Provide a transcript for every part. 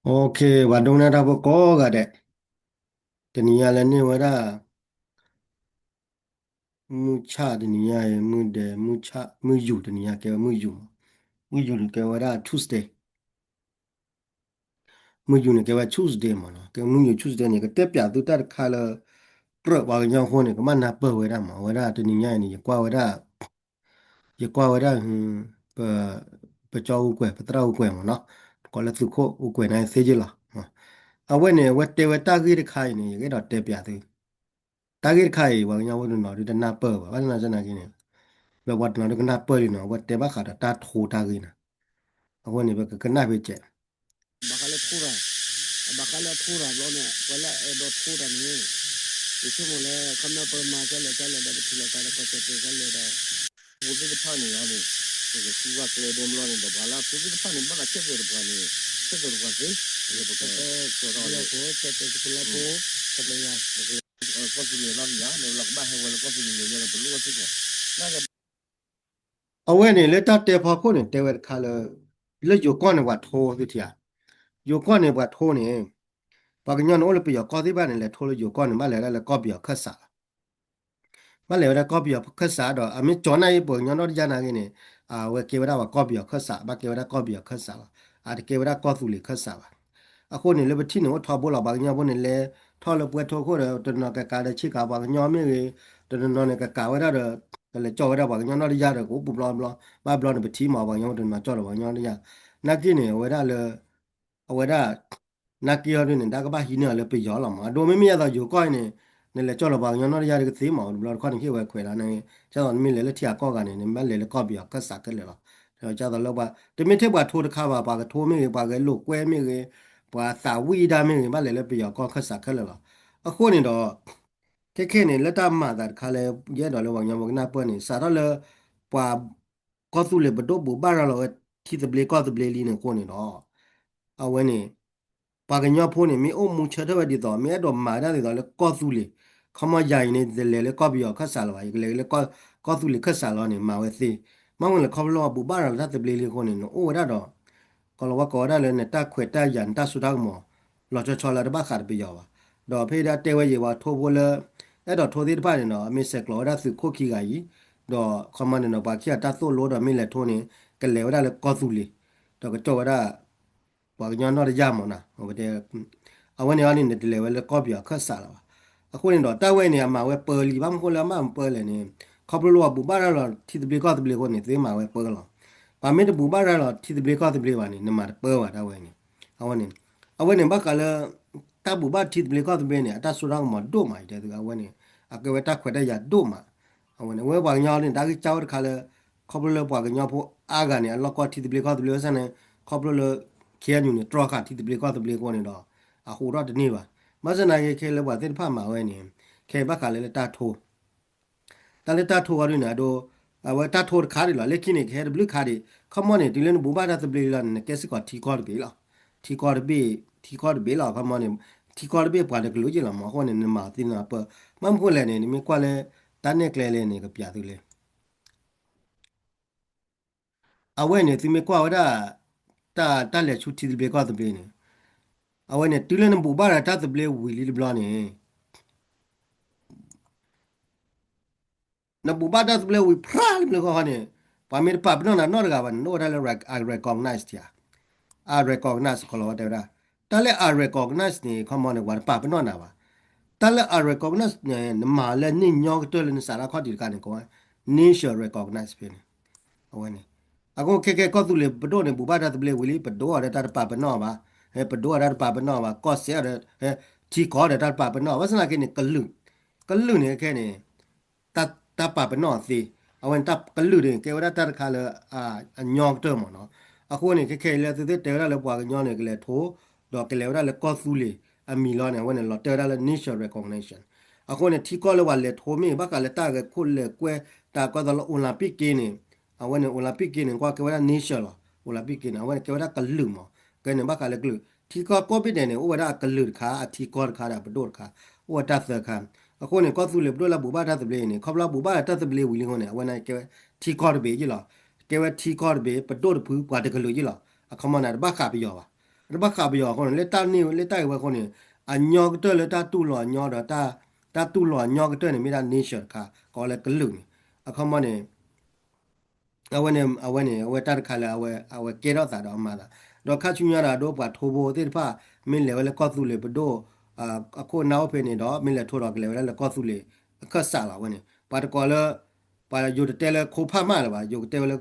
ပှၤဒိကနၣ်တၢ်ဖိကိးဂၤဒဲး, တနံၤညါလၢန့ၢ်ဝဲဒၣ် မုၢ်ဆၣ်တနံၤညါအံၤ မုၢ်ဒဲး မုၢ်ဆၣ် မုၢ်ယူာ်တနံၤညါ ကဲဝဲမုၢ်ယူာ်မး, မုၢ်ယူာ်န့ၣ်ကဲဝဲဒၣ် Tuesday, မုၢ်ယူာ်န့ၣ်ကဲဝဲ Tuesday မးနီၤ, ကဲမုၢ်ယူာ် Tuesday န့ၣ် ကတဲပၠးသုတၢ်တခါလၢ ကြၢးပှၤကညီဖိန့ၣ် ကဘၣ်နၢ်ပၢၢ်ဝဲဒၣ်မး, အဝဲဒၣ်တနံၤညါအံၤန့ၣ် ယကွၢ်ဝဲဒၣ် ယကွၢ်ဝဲဒၣ် ပ ပကၠီအူကွဲၤ ပသရၣ်အူကွဲၤမးနီၤ, ကိးလၢသုးခိၣ်အူကွဲၤန့ၣ်သ့ယ့ၢ်လီၤ. အဝဲန့ၣ် အဝဲတဲဝဲတၢ်ဂ့ၢ်တခါအံၤန့ၣ် ယကအဲၣ်ဒိးတဲပၠးသု, တၢ်ဂ့ၢ်တခါအံၤ ပှၤကညီဖိတနီၤဒုးတနၢ်ပၢၢ်ဘၣ်, ဘၣ်ဆၣ်သနာ်က့န့ၣ် လၢပှၤတနီၤဒုးကနၢ်ပၢၢ်လံနီၤ, အဝဲတဲဘၣ်ဃးဒီးတၢ်ထိတၢ်ဂ့ၢ်နီၤ, အဃိန့ၣ် ပကကနၣ်ဖဲကဲး ဘၣ်ဃးလၢထိတၢ်, အဘၣ်ဃးလၢအထိတၢ်ဘျီန့ၣ် ပှၤလၢအအဲၣ်ဒိးထိတၢ်န့ၣ် ယဆိကမိၣ်လၢ ခီမီပမၤကလဲၣ်ကလဲၣ်ဒီး ပထံၣ်လိာ်သးဒီးကီၢ်ကၠီၣ်တဲာ်ကလဲၣ်ဒီး ဖိသ့ၣ်တဖၣ်န့ၣ်လီၤန့ၣ် ပကဃုဝဲကျဲဒဲဘျီန့ၣ်ဒီး ပှၤလၢအဖိသ့ၣ်တဖၣ်န့ၣ် ဘၣ်သးဆဲးသွဲးတပှၤန့ၣ် ဆဲးသွဲးတပှၤသ့, လၢပကတဲကၠီၣ်ထီၣ်လၢ ကီၢ်သူလ့ၤနီတယၤ လၢလီၤကဘၣ်ဟဲဝဲလၢကီၢ်သူလ့ၤလၢယဲန့ၣ် ပလိၣ်ဝဲစ့ၢ်ကီး အဝဲန့ၣ်လၢတၢ်တဲဖီခိၣ်န့ၣ် တဲဝဲတခါလၢ လၢယိၤကီၢ်န့ၣ်ပှၤထိသုထံဧါ, ယိၤကီၢ်န့ၣ်ပှၤထိန့ၣ် ပှၤကညီန့ၣ်အိၣ်လၢပယီၤကီၢ်သ့ၣ်တဖၣ်န့ၣ် လဲၤထိလၢယိၤကီၢ်န့ၣ် ဘၣ်လဲၤဝဲဒၣ်လၢကီၢ်ပယီၤခၢၣ်စးလီၤ. ဘၣ်လဲၤဝဲဒၣ်ကီၢ်ပယီၤခၢၣ်စးဒီး အမ့ၢ်ကၠီၤနၢ်အံၤပှၤကညီနီၢ်တယၢ်နာ်က့န့ၣ် အဝဲကဲဝဲဒၣ်ပှၤကီၢ်ပယီၤခၢၣ်စး ဘၣ်ကဲဝဲဒၣ်ကီၢ်ပယီၤခၢၣ်စးလီၤ. အတကဲဝဲဒၣ်ကီၢ်သူလ့ၤခၢၣ်စးဘၣ်. အဃိန့ၣ် လၢပထံၣ်န့ၣ်အိၣ်ထီဘိလီၤ ပှၤကညီဖိန့ၣ်လဲၤထီၣ်လၢပှဲၤထိခိၣ်ဒီး တနီၤကကးဒီးဆ့ကၤပှၤကညီမ့ၢ်ဂ့ၤ, တနီၤနီၤန့ၣ်ကကးဝဲဒၣ်ဒီး ကလဲၤကၠီၤဝဲဒၣ်ပှၤကညီနီၢ်တယၢ်ဒီး ကအိၣ်ပူၤဘျီဘျီ, ဘၣ်ဘျီန့ၣ် ပထံၣ်မး ပှၤကညီဖိတနီၤကၠီၤဒီးပှၤကညီနီၢ်တယၢ်, နာ်က့န့ၣ် အဝဲဒၣ်လၢ အဝဲဒၣ် နာ်က့အီၤဒ်န့ၣ် တၢ်ကဘၣ်ဟံးန့ၢ်အီၤလၢပယီၤလီၤမး. အဒိမ့မ့ၢ်ယသးယိၤကီၢ်အံၤန့ၣ် နလဲၤကၠီၤလီၤပှၤကညီနီၢ်တယၢ်ဒီးကသ့မး တဘျီတခီၣ်န့ၣ်ဟ့ၣ်ဝဲခွဲးလီၤန့ၣ်, ဒ်သိးနမ့ၢ်လဲၤလၢထံဂၤကီၢ်ဂၤန့ၣ် နဘၣ်လဲၤလၢကီၢ်ပယီၤခၢၣ်စးခဲလၢာ်လီၤ. ဒ်သိးလၢပှၤ တမ့ၢ်ထဲပှၤထိတခါဘၣ် ပှၤကထိမ့ၢ်ဂ့ၤ ပှၤဂဲၤလိာ်ကွဲမ့ၢ်ဂ့ၤ, ပှၤသးဝံၣ်ဒၣ်မ့ၢ်ဂ့ၤ ဘၣ်လဲၤလၢပယီၤကီၢ်ခၢၣ်စးခဲလၢာ်လီၤ. အဃိန့ၣ်ဒီး ခဲခဲန့ၣ် လၢတၢ်မၤအသးတခါလၢ ယအဲၣ်ဒိးလၢပှၤကညီဖိကနၢ်ပၢၢ်န့ၣ် စးထီၣ်လၢ ပှၤ ကီၢ်သူလ့ၤပဒိၣ်ဘူးဘၣ်ရၤလီၤဝဲ ထံသဘျ့ကီၢ်သဘျ့လံန့ၣ်အဃိန့ၣ်ဒီး အဝဲန့ၣ် ပှၤကညီဖိန့ၣ် မ့ၢ်အိၣ်မူဆၢထၢၣ်ဝဲဒ်သိး မ့ၢ်အဲၣ်ဒိးမၤတၢ်ဒ်သိးလၢကီၢ်သူလ့ၤ, ခီမီယၤအံၤန့ၣ် တလဲၤလၢကီၢ်ပယီၤခၢၣ်စးလၢၤဘၣ်, ယကလဲၤလၢ ကီၢ်သူလ့ၤခၢၣ်စးလီၤန့ၣ် မၤဝဲသ့. မ့ၢ်မနုၤလဲၣ် ခီဖျိလၢပှၤဘူးဘၣ်ရၤလီၤတၢ်သဘျ့လံအဃိန့ၣ် နအိၣ်ဝဲဒၣ်ဒီး ကိးလီၤဝဲကိးဝဲဒၣ်လၢနတၢ်ခွဲးတၢ်ယာ် နတၢ်စိတၢ်ကမီၤ လီၤဆီဆီလၢတဘၣ်ဃးဒီးပယီၤဘၣ်. ဒီးဖဲဒၣ်တဲဝဲယံၤ ပှၤထိဖိလၢ အဲၣ်ဒိးထိသ့ၣ်တဖၣ်န့ၣ်ဒီး အမ့ၢ်ဆဲးကျိးဝဲဒၣ်သုးခိၣ်ခံဂၤအံၤ, ဒီးခီမီန့ၣ်ဒီး ပှၤခံဂၤတၢ်သိၣ်လိဒီးမ့ၢ်လဲၤထိန့ၣ် ကလဲၤဝဲဒၣ်လၢကီၢ်သူလ့ၤ, ဒီးကကၠီၤဝဲဒၣ် ပှၤကညီနီၢ်တယၢ်မးနီၤ, အဝဲန့ၣ်အီၤန့ၣ် နတလဲၤဝဲလၢကီၢ်ပယီၤခၢၣ်စးလၢၤဘၣ်. အဃိန့ၣ်ဒီး တၢ်ဝဲန့ၣ် အမၤဝဲပၢလံ, ဘၣ်မနုၤဃိလၢအမၤပၢလဲၣ်န့ၣ် ခီဖျိလၢပှၤဘူးဘၣ်ရၤလီၤထံသဘျ့ကီၢ်သဘျ့အဃိန့ၣ် သုမၤဝဲပၢလီၤ. ပှၤမ့ၢ်တဘူးဘၣ်ရၤလီၤထံသဘျ့ကီၢ်သဘျ့ဘၣ်န့ၣ် နမၤတပၢဘၣ်တၢ်ဝဲန့ၣ်. အဝဲန့ၣ် အဝဲန့ၣ်ဘၣ်ဃးလၢ တၢ်ဘူးဘၣ်ထံသဘျ့ကီၢ်သဘျ့န့ၣ် အတၢ်စိတၢ်ကမီၤဒိၣ်မး ယတဲသု အဝဲန့ၣ် အကဲဝဲတၢ်ခွဲးတၢ်ယာ်ဒိၣ်မး. အဝဲန့ၣ် အဝဲပှၤကညီန့ၣ် တၢ်ဂံၢ်စၢ်အိၣ်တခါလၢ ခီဖျိလၢပှၤကညီဖိအါဂၤန့ၣ် အလီၢ်ကီၢ်ထံသဘျ့ကီၢ်သဘျ့ ဘၣ်ဆၣ်န့ၣ် ခီဖျိလၢ ခ့ၣ်အဲၣ်ယူၣ်န့ၣ် တြီဃာ်ထံသဘျ့ကီၢ်သဘျ့အဃိန့ၣ်ဒီး အဟူးထီၣ်တန့ၢ်ဘၣ်. ဘၣ်ဆၣ်သနာ်က့ ခဲလၢပှၤသ့ၣ်တဖၣ်မၤဝဲန့ၣ် ခဲအံၤဘၣ်ဃးလၢလၢတၢ်ထိ တၢ်လၢတၢ်ထိအီၤဒ်န့ၣ် အဒိ အဝဲတၢ်ထိတခါဒံးလီၤ. လၢခံန့ၣ် ကဟဲတဘျုးခါဒံး ခီမီန့ၣ် တုၤလၢနဘူးဘၣ်တၢ်သဘျ့လီၤန့ၣ် နကဲစ့ၢ်ကီးထံကီၢ်တဘ့ၣ်လီၤ. ထံကီၢ်တဘ့ၣ် ထံကီၢ်တဘ့ၣ်လီၤ. ခီမီန့ၣ် ထံကီၢ်တဘ့ၣ်ပှၤတကလုာ်က့လီၤမး. အဃိန့ၣ် နမၤသ့နပၢ ဘၣ်မနုၤဃိလဲၣ်န့ၣ် နမ့ၢ်ကွၢ်လၢ တၢ်နဲၣ်ကျဲလဲၣ်န့ၣ် ကပျးသုလၢ အဝဲန့ၣ် သုမ့ၢ်ကွၢ်ဝဲဒၣ် တၢ် တၢ်လဲၤဆူထံသဘျ့ကီၢ်သဘျ့န့ၣ် အဝဲန့ၣ် တုၤလၢနဘူးဘၣ်ဒီးတၢ်သဘျ့ဝံၤလံတဘျီန့ၣ် နဘူးဘၣ်တၢ်သဘျ့ဝံၤ ဖြါလၢမနုၤဃီဃီန့ၣ် ပှၤမ့ၢ်တပာ်ပနီၣ်နၤနီတဂၤဘၣ်န့ၣ် နအိၣ်ဝဲဒၣ်လၢ unrecognized ဧါ. unrecognized ကီးလီၤဝဲတဲဝဲဒၣ် တၢ်လၢ unrecognized န့ၣ် ခီမီန့ၣ် ပှၤတပာ်ပနီၣ်နၤဘၣ်. တၢ်လၢ unrecognized န့ၣ် နမၤလၢန့ၢ်ညီကတၢၢ်လၢနစးထီၣ်ခီၣ်ထံးတခါန့ၣ် ကိးဝဲ nature recognize ဖဲန့ၣ် အဝဲန့ၣ် အဃိခဲခဲကီၢ်သူလ့ၤပဒိၣ်န့ၣ် ဘူးဘၣ်တၢ်သဘျ့ဝံၤလံ ပဒိၣ်အီၤဒီးတၢ်တပာ်ပနီၣ်ဘၣ်. ပဒိၣ်အီၤတၢ်တပာ်ပနီၣ်ဘၣ် ကီၢ်စဲၣ်အီၤဒီး ထံကီၢ်ဒီးတၢ်တပာ်ပနီၣ် ဘၣ်ဆၣ်သနာ်က့န့ၣ် ကလုာ် ကလုာ်န့ၣ်ခဲခဲန့ၣ် တၢ်ပာ်ပနီၣ်အီၤသ့ အဝဲန့ၣ်တၢ်ကလုာ်န့ၣ် ကဲဝဲဒၣ်တၢ်တခါလၢ အညီကတၢၢ်မးနီၤ. အဃိန့ၣ် ခဲခဲအံၤလၢသုသ့ၣ်တဲဝဲဒၣ်လၢပှၤကညီန့ၣ် ကလဲၤထိ ဒီးကလဲၤဝဲဒၣ်လၢကီၢ်သူလ့ၤအမံၤလီၤန့ၣ် အဝဲန့ၣ်လီၤတဲဝဲဒၣ်လၢ nature recognition. အဃိန့ၣ် ထံကီၢ်လၢပှၤလဲၤထိမ့ၢ် ဘၣ်ဃးလၢတၢ်ဂဲၤခိၣ်လဲၤကွဲ တၢ်ကီသီလၢ Olympic Games န့ၣ် အဝဲန့ၣ် Olympic Games န့ၣ် ကွၢ်ကဲဝဲဒၣ် nature လီၤ. Olympic Games န့ၣ် အဝဲန့ၣ်ကဲဝဲဒၣ်ကလုာ်မး ကဲန့ၣ်ဘၣ်ဃးလၢကလုာ် ထံကီၢ်ကိးဘ့ၣ်ဒဲးန့ၣ် အိၣ်ဝဲဒၣ်အကလုာ်တခါ အထံကီၢ်တခါဒီးအပဒိၣ်တခါ အိၣ်ဝဲတၢ်သၢခါ. အဃိန့ၣ် ကီၢ်သူလ့ၤပဒိၣ်လၢဘူးဘၣ်တၢ်သဘျ့န့ၣ် ခီဖျိဘူးဘၣ်တၢ်သဘျ့ဝံၤလံအဃိန့ၣ် အဝဲန့ၣ်ကဲဝဲထံကီၢ်တဘ့ၣ်ယ့ၣ်လီၤ. ကဲဝဲထံကီၢ်တဘ့ၣ် ပဒိၣ်တဖု ပှၤတကလုာ်ယ့ၣ်လီၤ. အခီမီန့ၣ် တဘၣ်ဃးပယီၤဘၣ်. တဘၣ်ဃးပယီၤအဃိန့ၣ် လၢတၢ်န့ၣ် လၢတၢ်အံၤဝဲအဃိန့ၣ် အညီကတၢၢ်လၢတၢ်တူၢ်လိာ်အညီဒီး တၢ်တူၢ်လိာ်အညီကတၢၢ်န့ၣ် မ့ၢ်ဒၣ် nation တခါ ကိးလၢကလုာ်န့ၣ် အခီမီန့ၣ် အဝဲန့ၣ် အဝဲန့ၣ် အဝဲတၢ်တခါလၢအဝဲ အဝဲကဲထီၣ်သးဒီးအမၤသး ဒီးခါဆူညါဒီး အဒိပှၤထိဘိသ့ၣ်တဖၣ် မ့ၢ်လဲၤဝဲလၢကီၢ်သူလ့ၤပဒိၣ် အခိၣ်အနၢ်အိၣ်ဖဲန့ၣ်ဒီး မ့ၢ်လဲၤထိဒီးကလဲၤဝဲဒၣ်လၢကီၢ်သူလ့ၤအခၢၣ်စးလီၤ အဝဲန့ၣ် ပှၤတကိးလၢ ပှၤယိၤတတဲလၢခိဖၣ်မးလၢၤဘၣ် ယိၤကတဲဝဲလၢ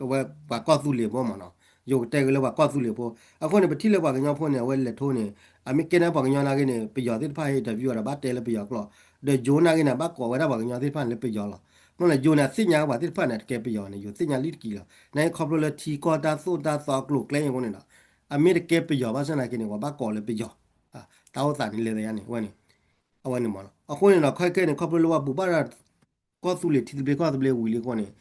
ဝဲပှၤကီၢ်သူလ့ၤဖိမ့ၢ်နီၤ ယိၤကတဲဝဲလၢပှၤကီၢ်သူလ့ၤဖိ အဃိန့ၣ် ပထံၣ်လၢပှၤကညီဖိန့ၣ် အဝဲလဲၤထိန့ၣ် အမ့ၢ်ကဲန့ၣ်ပှၤကညီနာ်က့န့ၣ် ပယီၤသ့ၣ်တဖၣ်ဟဲ interview အီၤဒီးဘၣ်တဲလၢပယီၤကျိာ် ဒီးယိၤနာ်က့န့ၣ် ဘၣ်ကိးဝဲဒၣ်ပှၤကညီသ့ၣ်တဖၣ်န့ၣ်လၢပယီၤလီၤ မ့ၢ်လၢယိၤန့ၣ် အသ့ၣ်ညါပှၤသ့ၣ်တဖၣ်န့ၣ် တကဲပယီၤန့ၣ် ယိၤသ့ၣ်ညါလံတက့ၢ်လီၤ နာ်က့ခီဖျိလၢထံကီၢ်တၢ်သိၣ်တၢ်သီအကျိၤအကျဲအံၤအဃိန့ၣ်ဒီး အမ့ၢ်တကဲပယီၤဘၣ်ဆၣ်နာ်က့န့ၣ် ပှၤဘၣ်ကိးလၢပယီၤ တၢ်အိၣ်သးန့ၣ်လဲၤသးယါန့ၣ် အဝဲန့ၣ် အဝဲန့ၣ်မ့ၢ်နီၤ အဃိန့ၣ်ဒီး ခဲကဲန့ၣ် ခီဖျိလၢပှၤဘူၣ်ဘၣ်တၢ် ကီၢ်သူလ့ၤထံသဘျ့ကီၢ်သဘျ့ဝံၤလံအဃိန့ၣ်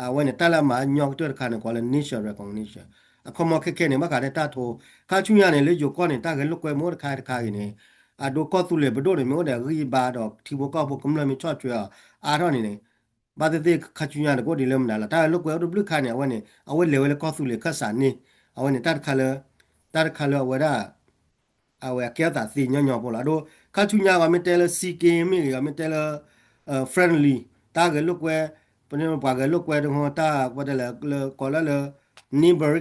အဝဲန့ၣ် တၢ်လၢအမၤအညီကတၢၢ်တခါန့ၣ် ကိးလၢ nation recognition အခီမီခဲကဲန့ၣ် ဘၣ်ဃးလၢတၢ်ထိ ခါဆူညါန့ၣ် လၢယိၤကီၢ်န့ၣ် တၢ်ဂဲၤလိာ်ကွဲမ့ၢ်အိၣ်တခါတခါဂ့ၤန့ၣ် အဒိကီၢ်သူလ့ၤပဒိၣ်န့ၣ် မ့ၢ်အိၣ်ဒီးအဂံၢ်အဘါဒီးထံဖိကီၢ်ဖိကမျၢၢ်မ့ၢ်ဆီၣ်ထွဲအီၤအါထီၣ်န့ၣ်န့ၣ် ဘၣ်သ့ၣ်သ့ၣ်ခါဆူညါတကိးဒ်လၢမနုၤလီၤ တၢ်ဂဲၤလိာ်ကွဲအိၣ်တဘျုးခါန့ၣ် အဝဲန့ၣ် အဝဲလဲၤဝဲလၢကီၢ်သူလ့ၤခၢၣ်စးန့ၣ် အဝဲန့ၣ် တၢ်တခါလၢ တၢ်တခါလၢအဝဲဒၣ် အဝဲအကဲထီၣ်သးသ့ညီညီဖိလီၤ အဒိ ခါဆူညါအမ့ၢ်တဲလၢ စံက့မ့ၢ်ဂ့ၤ အမ့ၢ်တဲလၢ friendly တၢ်ဂဲၤလိာ်ကွဲ ပန့ၣ်ပှၤဂဲၤလိာ်ကွဲတဟိ တၢ်ပတဲလဲၣ်လၢကိးလၢလၢ neighbor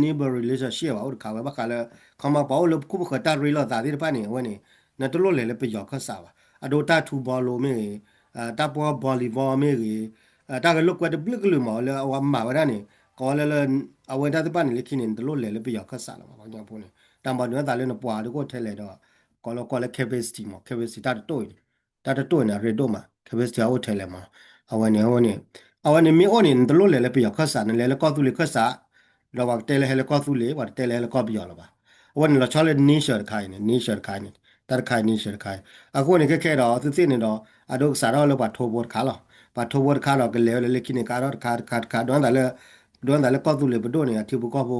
neighbor relationship ဘၣ် အိၣ်တခါဝဲဘၣ်ဃးလၢ ခီမီပှၤအိၣ်လၢခိၣ်ပဃၢၤတၢ်ရ့လိာ်သးသ့ၣ်တဖၣ်န့ၣ် အဝဲန့ၣ် နတလိၣ်လဲၤလၢပယီၤခၢၣ်စးဘၣ် အဒိတၢ်ထူဘီလိမ့ၢ်ဂ့ၤ တၢ်ပှီၢ် volleyball မ့ၢ်ဂ့ၤ တၢ်ဂဲၤလိာ်ကွဲတဘျုးကလုာ်မးလၢအဝဲမၤဝဲဒၣ်န့ၣ် ကိးလၢလၢ အဝဲဒၣ်သ့ၣ်တဖၣ်န့ၣ် လၢခံန့ၣ် နတလိၣ်လဲၤလၢပယီၤခၢၣ်စးလီၤ ပှၤကညီဖိန့ၣ် တၢ်မၤဒုးအသးလၢနပှၤဒုးကအိၣ်ထဲလဲၣ်ဒီး ကိးလၢကိးလၢ capacity မး capacity တၢ်တတိၢ်အံၤန့ၣ် တၢ်တတိၢ်အံၤန့ၣ် အရ့ဒိၣ်မး capacity အအိၣ်ထဲလဲၣ်မး အဝဲန့ၣ် အဝဲန့ၣ် အဝဲန့ၣ်မ့ၢ်အိၣ်န့ၣ် နတလိၣ်လဲၤလၢပယီၤခၢၣ်စး နလဲၤလၢကီၢ်သူလ့ၤခၢၣ်စး ဒီးပှၤကတဲလၢဟဲလၢကီၢ်သူလ့ၤ ပှၤတတဲလၢဟဲလၢကီၢ်ပယီၤလၢၤဘၣ် အဝဲန့ၣ်လီၤဆီလၢ nation တခါအံၤန့ၣ် nation တခါအံၤန့ၣ် တၢ်တခါအံၤ nation တခါအံၤ အဃိန့ၣ်ခဲခဲဒီး သုသ့ၣ်န့ၣ်ဒီး အဒိကစးထီၣ်လၢပှၤထိဘိတခါလီၤ ပှၤထိဘိတခါဒီး ကလဲၤဝဲလၢလၢခံန့ၣ် ကါထီၣ်တခါတခါတခါ ဒ်သိးလၢ ဒ်သိးလၢကီၢ်သူလ့ၤပဒိၣ်န့ၣ် အထံဖိကီၢ်ဖိ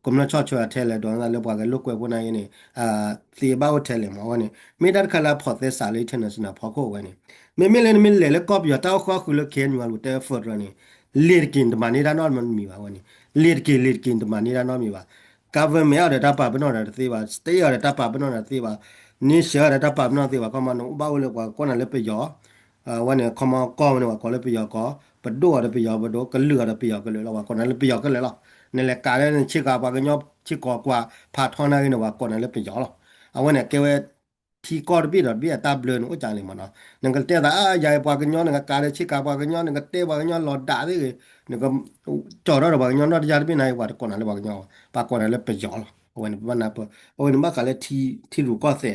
ကမျၢၢ်ဆီၣ်ထွဲအီၤထဲလဲၣ် ဒ်သိးလၢပှၤဂဲၤလိာ်ကွဲဖိနာ်က့န့ၣ် သ့ဘၣ်အိၣ်ထဲလဲၣ်မး အဝဲန့ၣ် မ့ၢ်တၢ်တခါလၢအဖိးသဲစးလၢ international ဖီခိၣ်ဝဲန့ၣ် မ့မ့ၢ်လၢနမ့ၢ်လဲၤလၢကီၢ်ပယီၤတၢ်အိၣ်ဃီဃုာ်လၢ KNU အလိၤတဲ federal န့ၣ် လ့ၤတက့ၢ်နတမၤန့ၢ်တၢ်နီတမံၤဘၣ်ဝဲန့ၣ် လ့ၤတက့ၢ်လ့ၤတက့ၢ်နတမၤန့ၢ်တၢ်နီတမံၤဘၣ် government အီၤဒီးတၢ်ပာ်ပနီၣ်ဒီးတသ့ဘၣ် state အီၤဒီးတၢ်ပာ်ပနီၣ်ဒီးတသ့ဘၣ် nation အီၤဒီးတၢ်ပာ်ပနီၣ်တသ့ဘၣ် ခီမီန့ၣ် အိၣ်ဘၣ်အိၣ်လၢပှၤကိးနၤလၢပယီၤ အဝဲန့ၣ် ခီမီကီၢ်ဝဲန့ၣ် ပှၤကိးလၢပယီၤကီၢ် ပဒိၣ်အီၤဒီးပယီၤပဒိၣ် ကလုာ်အီၤဒီးပယီၤကလုာ်လီၤ ပှၤကိးနၤလၢပယီၤကလုာ်လီၤ နလဲၤကးလၢနဆ့ကၤပှၤကညီဆ့ကီးကွၢ် ဖးထီနာ်က့န့ၣ် ပှၤကိးနၤလၢပယီၤလီၤ အဝဲန့ၣ် ကဲဝဲ ထံကီၢ်တဘ့ၣ်ဒီးတဘ့ၣ်အတၢ်ဘျၢန့ၣ် အိၣ်ကၢ်လံမးနီၤ နကတဲသး အါ ယၤအံၤပှၤကညီ နကကးလၢဆ့ကၤပှၤကညီ နကတဲပှၤကညီလီၤဒးသ့ၣ်ဂ့ၤ နက ကၠီၣ်ထီၣ်ဒီးပှၤကညီနီၢ်တယၢ်တဘ့ၣ်န့ၣ် ပှၤတကိးနၤလၢပှၤကညီဘၣ် ပှၤကိးနၤလၢပယီၤလီၤ အဝဲန့ၣ် ပဘၣ်နၢ်ပၢၢ် အဝဲန့ၣ်ဘၣ်ဃးလၢထံရူၢ်ကီၢ်သဲး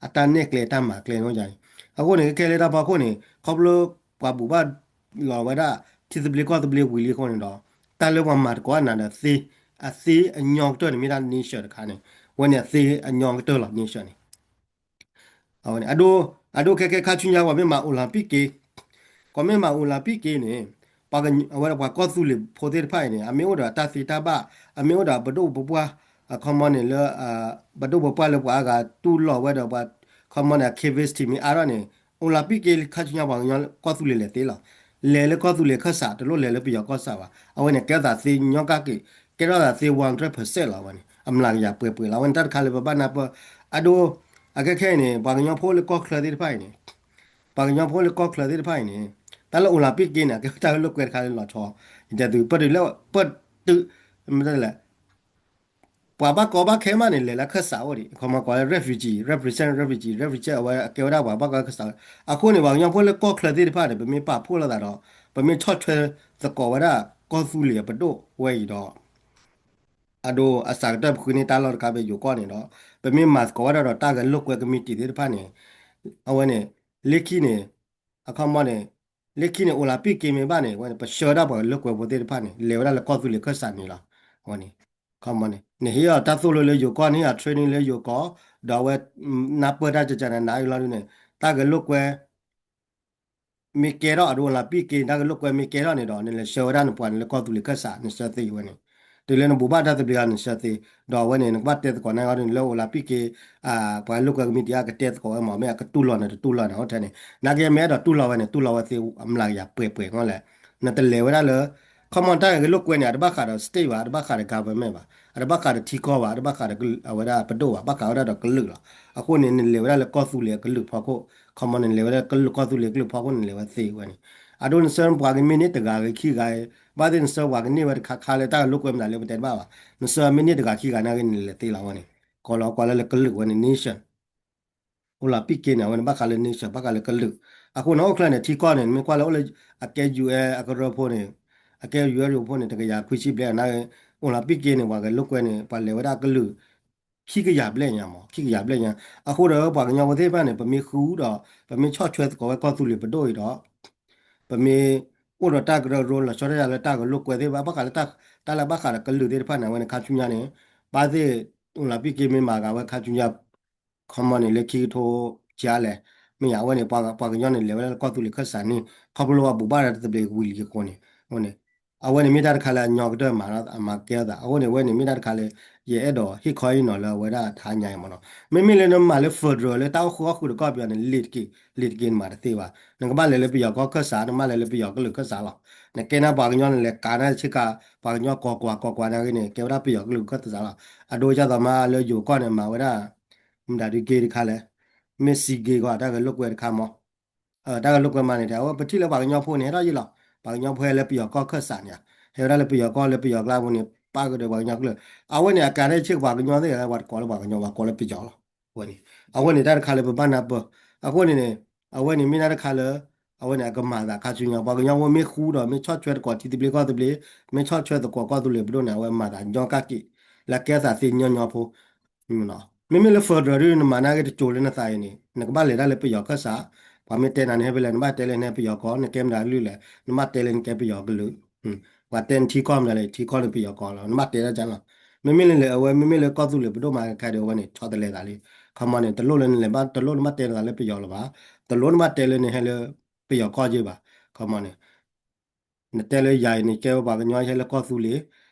အတၢ်နဲၣ်ကျဲတၢ်မၤကျဲန့ၣ် အဃိန့ၣ် ခဲခဲလၢတၢ်ဖီခိၣ်န့ၣ် ခီဖျိ ပှၤဘူၣ်ဘၣ်လီၤဝဲဒၣ် ထံသဘျ့ကီၢ်သဘျ့ဝံၤလံအဃိန့ၣ်ဒီး တၢ်လၢပှၤမၤသကိးအနၤဒီးသ့ အသ့အညီကတၢၢ်န့ၣ် မ့ၢ်ဒၣ် nation တခါန့ၣ် အဝဲန့ၣ်အသ့အညီကတၢၢ်လီၤ nation န့ၣ် အဝဲန့ၣ် အဒိ အဒိခဲခဲခါဆူညါ ပှၤမ့ၢ်မၤ Olympic က့ ပှၤမ့ၢ်မၤ Olympic က့န့ၣ် ပှၤက အဝဲဒၣ်ပှၤကီၢ်သူလ့ၤဖိသ့ၣ်တဖၣ်အံၤန့ၣ် အမ့ၢ်အိၣ်ဒီးအတၢ်သ့တၢ်ဘၣ် အမ့ၢ်အိၣ်ဒီးပဒိၣ်ပပှၢ် အခီမီန့ၣ်လၢ ပဒိၣ်ပပှၢ်လၢပှၤအါဂၤတူၢ်လိာ်ဝဲဒီးပှၤ ခီမီန့ၣ် capacity မ့ၢ်အါထီၣ်န့ၣ် Olympic က့ခါဆူညါပှၤကညီကီၢ်သူလ့ၤလဲၤသ့လီၤ. လဲၤလၢကီၢ်သူလ့ၤခၢၣ်စး တလိၣ်လဲၤလၢပယီၤကီၢ်စးဘၣ်. အဝဲန့ၣ် ကဲထီၣ်သးသ့ညီကၣ်က့ၤ ကဲထီၣ်သးသ့ one hundred percent လီၤ. အဝဲန့ၣ် အမျးကယၤပှဲၤပှဲၤလီၤ. အဝဲန့ၣ်တၢ်တခါလၢပဘၣ်နၢ်ပၢၢ် အဒိ အခဲခဲအံၤန့ၣ် ပှၤကညီဖိလၢကီၢ်ချၢသ့ၣ်တဖၣ်အံၤန့ၣ် ပှၤကညီဖိလၢကီၢ်ချၢသ့ၣ်တဖၣ်အံၤန့ၣ် တၢ်လၢ Olympic က့န့ၣ် အကဲဝဲတၢ်ဂဲၤလိာ်ကွဲတခါလၢလီၤဆီ ယတဲသု ပတုၤလၢ ပတုၤ မ့ၢ်တဲလဲၣ် ပှၤဘၣ်ကီဘၣ်ခဲမးန့ၣ် လဲၤလၢခၢၣ်စးအိၣ်ဒံး အခီမီကိးလၢ refugee represent refugee refugee အဝဲအကဲဝဲဒၣ်ပှၤဘၣ်ကီဘၣ်ခဲစး အဃိန့ၣ် ပှၤကညီဖိလၢကီၢ်ချၢသ့ၣ်တဖၣ်န့ၣ် ပမ့ၢ်ပာ်ဖှိၣ်လိာ်သးဒီး ပမ့ၢ်ဆီၣ်ထွဲသကိးဝဲဒၣ်ကီၢ်သူလ့ၤအပဒိၣ်ဝဲအံၤဒီး အဒိ အစှၤကတၢၢ်ပဃုန့ၢ်တၢ်လီၢ်တခါဖဲယိၤကီၢ်န့ၣ်ဒီး ပမ့ၢ်မၤသကိးဝဲဒၣ်ဒီးတၢ်ဂဲၤလိာ်ကွဲကမံးတံာ်သ့ၣ်တဖၣ်န့ၣ် အဝဲန့ၣ် လၢခံန့ၣ် အခီမီန့ၣ် လၢခံန့ၣ် Olympic က့မ့ၢ်ဘၣ်န့ၣ် အဝဲန့ၣ် ပဆှၢဝဲဒၣ်ပှၤဂဲၤလိာ်ကွဲဖိသ့ၣ်တဖၣ်န့ၣ် လဲၤဝဲဒၣ်လၢကီၢ်သူလ့ၤခၢၣ်စးန့ၣ်လီၤ. အဝဲန့ၣ် ခီမီန့ၣ် နဟ့ၣ်အီၤတၢ်သိၣ်လိလၢယိၤကီၢ် နဟ့ၣ်အီၤ training လၢယိၤကီၢ် ဒီးအဝဲ နၢ်ပၢၢ်တၢ်ကကနၤနၤအံၤလီၤဒ်န့ၣ် တၢ်ဂဲၤလိာ်ကွဲ မ့ၢ်ကဲထီၣ်အဒိ Olympic က့ တၢ်ဂဲၤလိာ်ကွဲမ့ၢ်ကဲထီၣ်န့ၣ်ဒီး နလဲၤဆှၢဝဲဒၣ်နပှၤန့ၣ်လၢကီၢ်သူလ့ၤခၢၣ်စး နဆှၢသ့ဝဲန့ၣ် တုၤလၢနဘူၣ်ဘၣ်တၢ်သဘျ့ဂၤနဆှၢသ့ ဒီးအဝဲန့ၣ် နကဘၣ်တဲသကိးန့ၣ်ဂီၢ်ဒ်န့ၣ် လၢ Olympic က့ ပှၤဂဲၤလိာ်ကွဲကမံးတံာ်အကတဲသကိးဝဲ မ့ၢ်မ့ၢ်အကတူၢ်လိာ်န့ၣ် တတူၢ်လိာ်န့ၣ် အိၣ်ထဲန့ၣ် နာ်က့မ့ၢ်အဲၣ်ဒိးတူၢ်လိာ်ဝဲန့ၣ် တူၢ်လိာ်ဝဲသ့အမျးကယၤပှဲၤပှဲၤအဂီၢ်လဲၣ် နတလဲၤဝဲဒၣ်လၢ ခီမီတၢ်ဂဲၤလိာ်ကွဲန့ၣ် အတဘၣ်ဃးဒီး state ဘၣ်, အတဘၣ်ဃးဒီး government ဘၣ်, အတဘၣ်ဃးဒီးထံကီၢ်ဘၣ်, အတဘၣ်ဃးဒီးအဝဲဒၣ်ပဒိၣ်ဘၣ်, ဘၣ်ဃးဝဲဒၣ်ဒီးကလုာ်လီၤ. အဃိန့ၣ် နလဲၤဝဲဒၣ်လၢကီၢ်သူလ့ၤအကလုာ်ဖီခိၣ်, ခီမီနလဲၤဝဲဒၣ်လၢကီၢ်သူလ့ၤအကလုာ်ဖီခိၣ် နလဲၤဝဲသ့ဝဲန့ၣ်, အဒိနဆှၢပှၤကမ့ၢ်န့ၢ်တဂၤဂ့ၤခံဂၤဂ့ၤ, ဘၣ်သ့ၣ်နဆှၢပှၤကန့ၢ်ဝဲတခါခါလၢတၢ်ဂဲၤလိာ်ကွဲမတၤလၢပတဲတဘၣ်ဘၣ်, နဆှၢမ့ၢ်န့ၢ်တဂၤခံဂၤန့ၣ်ဂ့ၤ နလဲၤသ့လီၤဝဲန့ၣ်, ကိးလီၤကွၢ်လၢလၢကလုာ်ဝဲန့ၣ် nation အိၣ်လီၤပံၢ်က့န့ၣ် အဝဲန့ၣ်ဘၣ်ဃးလၢ nation ဘၣ်ဃးလၢကလုာ်, အဃိန့ၣ် အိၣ်ချၢန့ၣ် ထံကီၢ်န့ၣ် နမ့ၢ်ကွၢ်လၢအိၣ်လၢ အကဲ ယူၢ်အဲၣ် အကရၢဖိန့ၣ်, အကဲ ယူၢ်အဲၣ် အကရၢဖိန့ၣ် တကယၤခွံဆံဘျဲၣ်နာ်ဂ့ၤ, အိၣ်လီၤပံၢ်က့န့ၣ် ပှၤဂဲၤလိာ်ကွဲန့ၣ် ပှၤလဲၤဝဲဒၣ်ကလုာ် ခံကယၤဘျဲၣ်ညါမး, ခံကယၤဘျဲၣ်ညါ, အဃိဒီးပှၤကညီဖိသ့ၣ်တဖၣ်န့ၣ် ပမ့ၢ်ဃူဒီး ပမ့ၢ်ဆီၣ်ထွဲသကိးဝဲကီၢ်သူလ့ၤပဒိၣ်အံၤဒီး ပမ့ၢ်အိၣ်ဒီးတၢ်ကရၢကရိလီၤဆီဒၣ်တၢ်လၢတၢ်ဂဲၤလိာ်ကွဲသ့ၣ်တဖၣ် ဘၣ်ဃးလၢတၢ်လၢဘၣ်ဃးဒီးကလုာ်သ့ၣ်တဖၣ်န့ၣ် အဝဲန့ၣ် ခါဆူညါန့ၣ် ဘၣ်သ့ၣ် အိၣ်လီၤပံၢ်က့မ့ၢ်မၤဂၤဝဲခါဆူညါ ခီမီန့ၣ် လၢခံကထိကၢလဲၣ်, မ့ၢ်ယါ အဝဲန့ၣ် ပှၤကညီန့ၣ် လဲၤဝဲဒၣ်လၢကီၢ်သူလ့ၤခၢၣ်စးန့ၣ် ခီဖျိလၢပှၤဘိးဘၣ်တၢ်သဘျ့ဝံၤလံအဃိန့ၣ်, အဝဲန့ၣ် အဝဲန့ၣ်မ့ၢ်တၢ်တခါလၢအညီကတၢၢ်မၤ အမၤကဲအသး အဃိန့ၣ် အဝဲန့ၣ်မ့ၢ်တၢ်တခါလၢ ယအဲၣ်ဒိးဟ့ၣ်ခီဟ့ၣ်နီၤလၢအဝဲဒၣ်ထါညါအံၤမ့ၢ်နီၤ, မ့မ့ၢ်လၢနမၤလၢ federal လၢတၢ်အိၣ်ဃူအိၣ်ဃုာ်တကီၢ်ပယီၤန့ၣ် လ့ၤတက့ၢ် လ့ၤတက့ၢ် နမၤတသ့ဘၣ်, နကဘၣ်လဲၤလၢပယီၤကီၢ်ခၢၣ်စး နကဘၣ်လဲၤလၢပယီၤကလုာ်ခၢၣ်စးလီၤ, နကဲန့ၣ်ပှၤကညီန့ၣ် လဲၤကးန့ၣ်ဆ့ကၤ ပှၤကညီကိးကွၢ်ကိးကွၢ်နာ်ဂ့ၤန့ၣ် ကဲဝဲဒၣ်ပယီၤကလုာ်ခၢၣ်စးလီၤ, အဒိကၢ်သိးမးလၢယိၤကီၢ်န့ၣ် မၤဝဲဒၣ် မတၤဒုးက့တခါလဲၣ်, မ့ၢ်စံးက့ၤကီး တၢ်ဂဲၤလိာ်ကွဲတခါမး တၢ်ဂဲၤလိာ်ကွဲမးန့ၣ် အဝဲပထံၣ်လၢပှၤကညီဖိန့ၣ် ဟဲထီၣ်ယံၤလီၤ, ပှၤကညီဖိဟဲလၢပယီၤကီၢ်ခၢၣ်စးန့ၣ်, ဟဲဝဲဒၣ်လၢပယီၤကီၢ်လၢပယီၤကျါပူၤန့ၣ် ပၣ်ဃုာ်ဒီးပှၤကညီကလုာ်, အဝဲန့ၣ် အကးန့ၣ်ဆ့ကၤပှၤကညီသ့ၣ် ပှၤတကိးလၢပှၤကညီ ပှၤကိးလၢပယီၤလီၤ, အဝဲန့ၣ် အဝဲန့ၣ်တၢ်တခါလၢပဘၣ်နၢ်ပၢၢ်, အဃိန့ၣ်န့ၣ် အဝဲန့ၣ်မ့ၢ်တၢ်တခါလၢ အဝဲန့ၣ် အကမၤသးခါဆူညါ ပှၤကညီဖိမ့ၢ်ဃူဒီး မ့ၢ်ဆီၣ်ထွဲသကိးထံသဘျ့ကီၢ်သဘျ့, မ့ၢ်ဆီၣ်ထွဲသကိးကီၢ်သူလ့ၤပဒိၣ်န့ၣ် အဝဲမၤသးညီကၣ်က့ၤ လၢကဲသးသ့ညီညီဖိ မ့မ့ၢ်လၢ federal ဒ်နမၤနာ်ဂ့ၤတကၠိၤလၢနသးအံၤန့ၣ် နကဘၣ်လဲၤဒၣ်လၢပယီၤခၢၣ်စး, ပှၤမ့ၢ်တဲနၤန့ၣ် ဟဲဖဲလဲၣ် နဘၣ်တဲလၢနဟဲပယီၤကီၢ်, နကဲမတၤကလုာ်လဲၣ် နဘၣ်တဲလၢနကဲပယီၤကလုာ်, ပှၤတဲနထံကီၢ်မတၤလဲၣ် ထံကီၢ်န့ၣ်ပယီၤကီၢ်လီၤ နဘၣ်တဲဒၣ်ကၢ်လီၤ, မ့မ့ၢ်လၢအဝဲ မ့မ့ၢ်လၢကီၢ်သူလ့ၤပဒိၣ်မၤခါဒီး အဝဲန့ၣ် ဆီတလဲသးလံ, ခီမီန့ၣ် တလိၣ်လၢနလဲၤဘၣ် တလိၣ်နဘၣ်တဲနသးလၢပယီၤလၢၤဘၣ်, တလိၣ်နဘၣ်တဲလၢနဟဲလၢ ပယီၤကီၢ်က့ဘၣ်, ခီမီန့ၣ် နတဲလၢယၤအံၤန့ၣ် ကဲဝဲပှၤကညီ ယဟဲလၢကီၢ်သူလ့ၤ,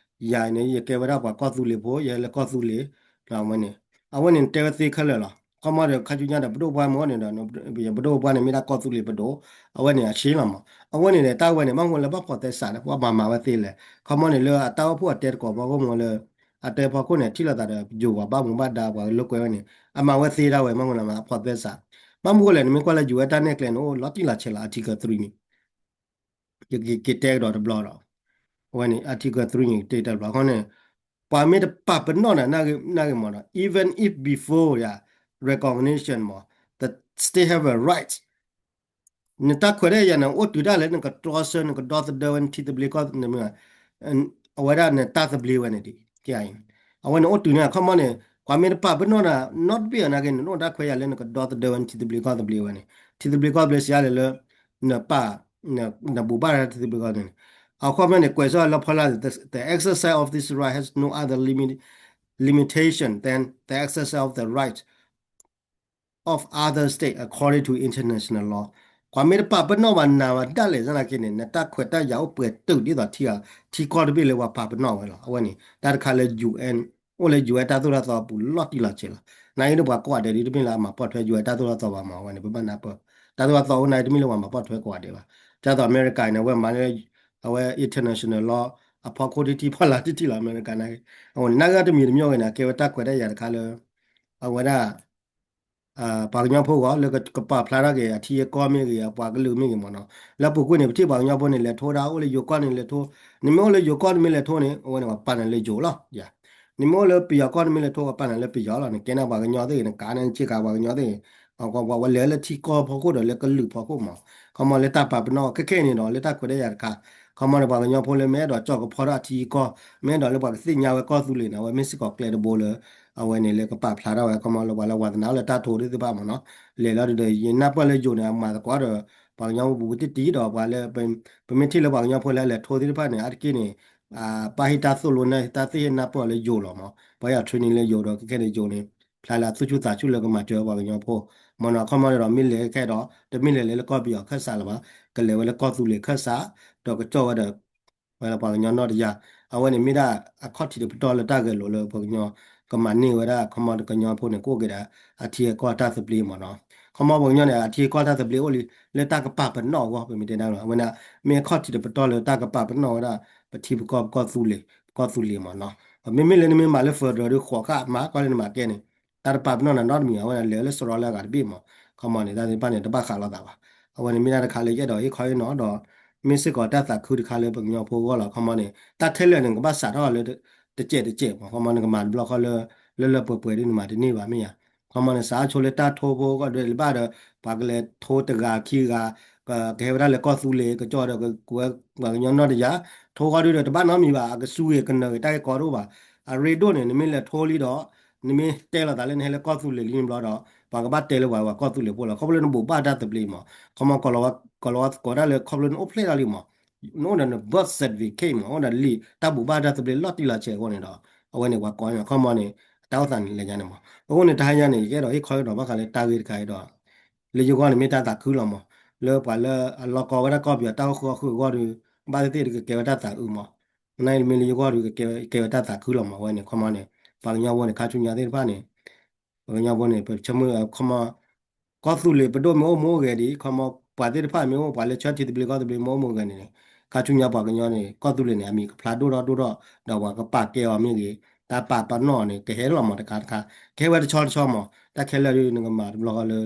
ယၤအံၤန့ၣ် ယကဲဝဲဒၣ်ပှၤကီၢ်သူလ့ၤဖိ ယဟဲလၢကီၢ်သူလ့ၤ, အဝဲန့ၣ် အဝဲန့ၣ် နတဲဝဲသ့ခဲလၢာ်လီၤ, ခီမီဒီး ခါဆူညါဒီး ပဒိၣ်ပှၢ်မ့ၢ်န့ၣ်ဒီး ပဒိၣ်ပှၢ်န့ၣ် မ့ၢ်ဒၣ်ကီၢ်သူလ့ၤပဒိၣ်, အဝဲန့ၣ် အဆ့လီၤမး, အဝဲန့ၣ်ဒီး တၢ်ဝဲန့ၣ် ဘၣ်မနုၤလၢဘၣ်ဖီၣ်သဲစးန့ၣ် ပှၤမၤမၤဝဲသ့လဲၣ်, ခီမီန့ၣ်လၢအတၢ်အိၣ်ဖှိၣ်အတဲသကိးဖီခိၣ်မ့ၢ်လၢ အတဲဖီခိၣ်န့ၣ် ထံၣ်လိာ်သးဒီး ယိၤပှၤဘၣ်မူဘၣ်ဒါပှၤလိာ်ကွဲဝဲန့ၣ် အမၤဝဲသ့ဒၣ်ဝဲ ဘၣ်မနုၤလၢမၤဖီၣ်သဲစး, ဘၣ်မနုၤဃိလဲၣ် နမ့ၢ်ကွၢ်လၢ ယူၢ်ဝဲတၢ်နဲၣ်ကျဲန့ၣ် အိၣ်လီၤတံၢ်လီၤဆဲးလီၤ Article three န့ၣ် ယကက့ၤတဲကဒီးတဘျီဒီး အဝဲန့ၣ် Article three န့ၣ် ကတဲတဘျီ ခီန့ၣ် ပှၤမ့ၢ်တပာ်ပနီၣ်နၤ နာ်ဂ့ၤမးဒီး even if before ယၤ recognition မး the state have a right နတၢ်ခွဲးတၢ်ယာ်န့ၣ် အိၣ်တုၤဒၣ်လဲာ် နကတြီဆၢ နကဒီသဒၢဝဲ နထံသဘျ့ကီၢ်သဘျ့ အဝဲဒၣ်နတၢ်သဘျ့ဝဲန့ၣ်ဒ် အဝဲန့ၣ်အိၣ်တုၤန့ၣ် ခီမီန့ၣ် ပှၤမ့ၢ်တပာ်ပနီၣ်နၤ နီတဘ့ၣ်အနာ်က့န့ၣ် နအိၣ်တၢ်ခွဲးယာ်လၢနကဒီသဒၢဝဲ နထံသဘျ့ကီၢ်သဘျ့ဝဲန့ၣ် ထံသဘျ့ကီၢ်သဘျ့စံးလဲၣ်လၢ နပာ် နဘူးဘၣ်ထံသဘျ့ကီၢ်သဘျ့န့ၣ် အခီပညီန့ၣ် ကွဲးစၢ်လၢဖီလာ် the exercise of this right has no other limit limitation than the exercise of the right of other state according to international law ပှၤမ့ၢ်တပာ်ပနီၣ်ဘၣ်နၤဘၣ်ဒၣ်လဲာ်စ့ၢ်ကီးန့ၣ် နတၢ်ခွဲးတၢ်ယာ်အိၣ်ပှဲၤတုာ်ဒ်သိးထံ ထံကီၢ်တဘ့ၣ်လၢပှၤပာ်ပနီၣ်ဝဲလီၤ. အဝဲန့ၣ် တၢ်တခါလၢ ယူၣ်အဲၣ် အိၣ်လၢ ယူၣ်အဲၣ် တၢ်သိၣ်တၢ်သီအပူၤလီၤတံၢ်လီၤဆဲးလီၤ. နာ်က့န့ၣ် ပှၤကိးဂၤဒဲးဒ်တမ့ၢ်လၢအမၤပိာ်ထွဲ ယူၣ်အဲၣ် တၢ်သိၣ်တၢ်သီဘၣ်မး အဝဲန့ၣ် ပဘၣ်နၢ်ပၢၢ် တၢ်သိၣ်တၢ်သီအိၣ်နာ်က့တမ့ၢ်လၢပှၤမၤပိာ်ထွဲကိးဂၤဒဲးဘၣ်. ဒ်သိးအမဲရကၤန့ၣ် အဝဲမၤလၢ အဝဲ international law အဖီခိၣ်ထံထံဖီလာ်ထံထံလီၤ အမဲရကၤနာ်က့ အဝဲန့ၣ် နာ်က့တမံၤတမံၤအဂ့ၢ်န့ၣ် ကဲဝဲတၢ်ခွဲးတၢ်ယာ်တခါလၢ အဝဲဒၣ် ပှၤကညီဖိဂီၢ် လၢကပာ်ဖျါထီၣ်က့ၤ အထံအကီၢ်မ့ၢ်ဂ့ၤ အပှၤကလုာ်မ့ၢ်ဂ့ၤမ့ၢ်နီၤ. လၢပူၤကွံာ်န့ၣ် ပထံၣ်ပှၤကညီဖိန့ၣ် လဲၤထိဒၣ် အိၣ်လၢယိၤကီၢ်န့ၣ်လဲၤထိ, နမ့ၢ်အိၣ်လၢယိၤကီၢ်နမ့ၢ်လဲၤထိန့ၣ် အဝဲန့ၣ် ပှၤပာ်နၤလၢယိၤလီၤ. နမ့ၢ်အိၣ်လၢပယီၤကီၢ်နမ့ၢ်လဲၤထိ ပှၤပာ်နၤလၢပယီၤလီၤ. နကဲန့ၣ်ပှၤကညီသ့ၣ်ဂ့ၤ နကးန့ၣ်ဆ့ကၤပှၤကညီသ့ၣ်ဂ့ၤ ပှၤလဲၤလၢထံကီၢ်ဖီခိၣ်ဒီးလၢကလုာ်ဖီခိၣ်မး ခီမီလၢတၢ်ပာ်ပနီၣ်ခဲခဲအံၤန့ၣ်ဒီး လၢတၢ်ခွဲးတၢ်ယာ်တခါ ခီမီန့ၣ် ပှၤကညီဖိလၢမ့ၢ်အဲၣ်ဒိးကၠီၣ်ကဖီထီၣ်အထံအကီၢ် မ့ၢ်အဲၣ်ဒိးလၢပှၤကသ့ၣ်ညါဝဲကီၢ်သူလ့ၤန့ၣ် အဝဲမ့ၢ်စ့ၢ်ကီးကျဲတဘိလၢ အဝဲန့ၣ်လၢကပာ်ဖျါထီၣ်ဝဲ ခီမီလၢပှၤလၢဝါသနာအိၣ်လၢတၢ်ထိသ့ၣ်တဖၣ်မ့ၢ်နီၤ. လဲၤလီၤဒီး ယနၢ်ပၢၢ်လၢယိၤန့ၣ် အမၤသကိးဒီး ပှၤကညီဖိပူၤတံၢ်တံၢ်ဒီးပှၤလၢ ပမ့ၢ်ထံၣ်လၢပှၤကညီဖိလၢအလဲၤထိသ့ၣ်တဖၣ်န့ၣ် အါတက့ၢ်န့ၣ် ပၢ်ဟ့ၣ်တၢ်သိၣ်လိန့ၣ် တၢ်သ့ၣ်ဟ့ၣ်နၢ်ပၢၢ်အီၤလၢယိၤလီၤမး ပှၤဟ့ၣ်အီၤ training လၢယိၤဒီး ခဲခဲန့ၣ်ယိၤန့ၣ် ဖျါလၢအသူၣ်ဆူၣ်သးဆူၣ်လၢကမၤစၢၤပှၤကညီဖိ မ့ၢ်နီၤ ခီမီဒီး မ့ၢ်လဲၤခဲဒီး တမ့ၢ်လဲၤလဲၤလၢကီၢ်ပယီၤခၢၣ်စးလၢၤဘၣ် ကလဲၤဝဲလၢကီၢ်သူလ့ၤခၢၣ်စး ဒီးကကၠီၣ်ဝဲဒီး ဝဲလၢပှၤကညီနီၢ်တယၢ် အဝဲန့ၣ်မ့ၢ်ဒၣ်အခီၣ်ထံးတပတီၢ်လၢတၢ်ဂဲၤလိာ်လၢပှၤကညီ ကမၤန့ၢ်ဝဲဒၣ် ခီမီကညီဖိန့ၣ် ကအိၣ်က့ၤဒီး အထံအကီၢ်တၢ်သဘျ့မ့ၢ်နီၤ. ခီမီပှၤကညီန့ၣ် အထံအကီၢ်တၢ်သဘျ့အိၣ်လံ လၢတၢ်ကပာ်ပနီၣ်အဂီၢ် ပမ့ၢ်တဲဒၣ်လီၤ အဝဲန့ၣ် မ့ၢ်အခီၣ်ထံးတပတီၢ်လၢတၢ်ကပာ်ပနီၣ်ဝဲဒၣ် ပထံပကီၢ် ပကီၢ်သူလ့ၤ ပကီၢ်သူလ့ၤမးနီၤ. မ့မ့ၢ်လၢနမ့ၢ်မၤလၢ federal ဒီး ဃိးခါမၤကီလၢနမၤကဲန့ၣ် တၢ်တပာ်ပနီၣ်နၤနီတမံၤ အဝဲဒၣ်လဲၤလၢစရီလၢအဂၤတဘ့ၣ်မး. ခီမီန့ၣ် တၢ်သ့ၣ်တဖၣ်န့ၣ် တဘၣ်ဃးလိာ်သးဘၣ်. အဝဲန့ၣ်မ့ၢ်ဒၣ်တခါလၢယအဲၣ်ဒိးဟ့ၣ်ခီဟ့ၣ်နီၤဒီး မ့ၢ်စ့ၢ်ကီးတၢ်သးခုတခါလၢပကညီဖိအဂီၢ်လီၤ. ခီမီန့ၣ် တၢ်ခဲလၢာ်န့ၣ် ကဘၣ်စးထီၣ်လၢ တစဲးတစဲးမး. ခီမီန့ၣ် ကမၤတဘျီဃီလၢ လၢလၢပှဲၤပှဲၤဒ်နမၤတန့ၢ်ဘၣ်မ့ၢ်ယါ. ခီမီန့ၣ် စးထီၣ်ဆိလၢတၢ်ထိဖိကီၢ်ဒွဲၣ်လၢဘၣ်ဒီး ပှၤကလဲၤထိတဂၤခံဂၤ ကဟဲဝဲဒၣ်လၢကီၢ်သူလ့ၤ ကကၠီဒီးကဝဲပှၤကညီနီၢ်တယၢ် ထိဃီဒုဒီးတဘၣ်နီတမံၤဘၣ် အကစူၢ်ဂ့ၤကနၢၤဂ့ၤတၢ်ဂ့ၢ်ကီတအိၣ်ဘၣ်. အရ့ဒိၣ်န့ၣ် နမ့ၢ်လဲၤထိလံဒီး နမ့ၢ်တဲလိာ်သးလၢနဟဲလၢကီၢ်သူလ့ၤလံတဘျီဒီး ပှၤကဘၣ်တဲလၢပှၤဝဲကီၢ်သူလ့ၤဖိလီၤ. ခီဖျိလၢနဘိးဘၣ်တၢ်သဘျ့မး. ခီမီကိးလီၤဝဲကိးဒၣ်လၢခီဖျိနအိၣ်ဖျဲၣ်ထီၣ်လံမး နအိၣ်ဒီးန birth certificate မး အိၣ်ဒီးလံာ်တၢ်ဘိးဘၣ်တၢ်သဘျ့လီၤတံၢ်လီၤဆဲးအဃိန့ၣ်ဒီး အဝဲန့ၣ်ပှၤကိးန့ၣ် ခီမီန့ၣ် တၢ်အိၣ်သးန့ၣ်လဲၤညါန့ၣ်မး. အဃိန့ၣ် တဟါညါန့ၣ် ယအဲၣ်ဒိးဟ့ၣ်ခီဟ့ၣ်နီၤဘၣ်ဃးလၢတၢ်ဂ့ၢ်တခါအံၤဒီး လၢယဂီၢ်န့ၣ်မ့ၢ်တၢ်သးခုလီၤမး. လၢပှၤလၢအလီၢ်ကီဝဲဒၣ်ကီၢ်ပယီၤတၢ်အိၣ်ဃုာ်အီၣ်ဃုာ်အဂီၢ်ဒီး ဘၣ်သ့ၣ်သ့ၣ်ဒီးကကဲဝဲတၢ်သးအုးမး. နာ်က့မ့ၢ်လၢယဂီၢ်ဒီး ကကဲဝဲတၢ်သးခုလီၤမး. အဝဲန့ၣ် ခီမီန့ၣ် ပှၤကညီဖိန့ၣ် ခါဆူညါသ့ၣ်တဖၣ်န့ၣ် ပှၤကညီဖိန့ၣ် ပဆၢမုၢ်ခီမီ ကီၢ်သူလ့ၤပဒိၣ်မ့ၢ်အိၣ်မ့ၢ်အိၣ် ဂဲၤဒံး ခီမီ ပှၤသ့ၣ်တဖၣ်မ့ၢ်အိၣ် ပှၤလၢဆၢထံသဘျ့ကီၢ်သဘျ့မ့ၢ်အိၣ်မ့ၢ် ဂဲၤန့ၣ်န့ၣ် ခါဆူညါပှၤကညီန့ၣ် ကီၢ်သူလ့ၤန့ၣ် အမံၤကဖျါဒိၣ်ထီၣ်ဒိၣ်ထီၣ် ဒီးပှၤကပာ်ကဲအီၤမ့ၢ်ဂ့ၤ တၢ်ပာ်ပနီၣ်န့ၣ် ကဟဲလီၤမးတခါတခါ ကဟဲဝဲတဆီတဆီမး. တၢ်ခဲလၢာ်ဒီး နကမၤတဘျီဃီလၢ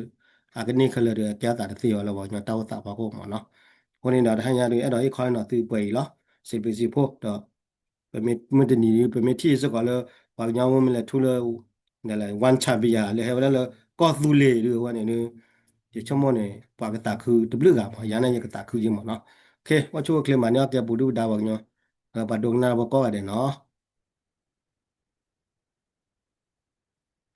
အကန့ၢ်ခဲလၢာ်ဒီး အကဲအသးတသ့အီၤလၢပှၤကညီတၢ်အိၣ်သးဖီခိၣ်မးနီၤ. အဃိန့ၣ်ဒီး တဟါညါဒီး အဲၣ်ဒိးဟ့ၣ်ခီဟ့ၣ်နီၤသုပှဲၤအံၤလီၤ. စံးဘျုးစံးဖှိၣ်ဒီး ပမ့ၢ်မုၢ်တနံၤဒီး ပမ့ၢ်ထံၣ်စ့ၢ်ကီးလၢ ပှၤကညီဖိမ့ၢ်လဲၤထူလၢ one champion လၢဟဲဝဲဒၣ်လၢကီၢ်သူလ့ၤဒီး အဝဲန့ၣ် ယဆိကမိၣ်န့ၣ် ပှၤကသးခုတဘျုးဂၤမး ယၤန့ၣ်ယကသးခုက့မးနီၤ. အိၣ်ဆူၣ်အိၣ်ချ့မၤန့ၢ်အီၣ်ကဲပူၤဒုၣ်ပဒါပှၤကညီ ပှၤဒိကနၣ်တၢ်ဖိကိးဂၤဒဲးနီၤ.